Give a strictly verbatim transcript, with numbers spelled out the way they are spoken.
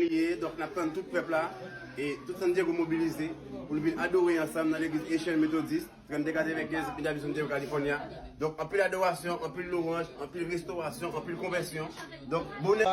Ye, donk n ap tann tout pèp la e tout San Diego mobilize pou nou vin adore ansanm nan legliz Haitian Methodist, trannde katrevenkenz Midami San Diego, California. Donk anpil adorasyon, anpil lwanj, anpil restorasyon, anpil konvèsyon. Donk bonè.